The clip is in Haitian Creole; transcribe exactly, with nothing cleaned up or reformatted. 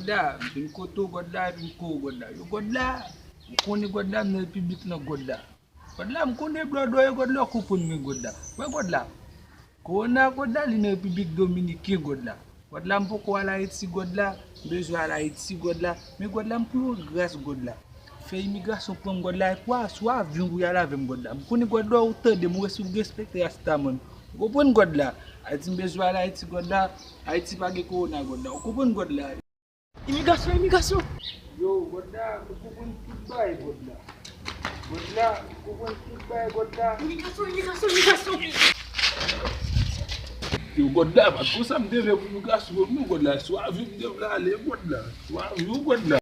Gòd la, m vin kote w, Gòd la, epi m kore w, Gòd la. Yo, Gòd la, ou konnen, Gòd la, m nan repiblik lan, Gòd la. Gòd la, m konnen blòdò yo, Gòd la, ou konprann mwen, Gòd la. Wè, Gòd la, kowona, Gòd la, li nan Repiblik Dominiken, Gòd la. Gòd la, m poko al Ayiti, Gòd la, m bezwen al Ayiti, Gòd la. Men, Gòd la, m pou yon gras, Gòd la. Fè imigrasyon pran m, Gòd la, e pou a, sou avyon pou y al avè m, Gòd la. M konnen, Gòd la, ou tande m, ou res-, ou respekte Rastaman. Ou konprann, Gòd la? Ayiti, m bezwen al Ayiti, Gòd la. Ayiti pa gen kowona, Gòd la. Ou konprann, Gòd la? Imigrasyon, imigrasyon! Yo, Gòd la, ou konprann tout bagay, Gòd la. Gòd la, ou konprann tout bagay, Gòd la. Imigrasyon, imigrasyon, imigrasyon! Yo, Gòd la, pa t konsa m te vle pou imigrasyon, non, Gòd la. Sou avyon m te vle ale, Gòd la. Sou avyon, Gòd la.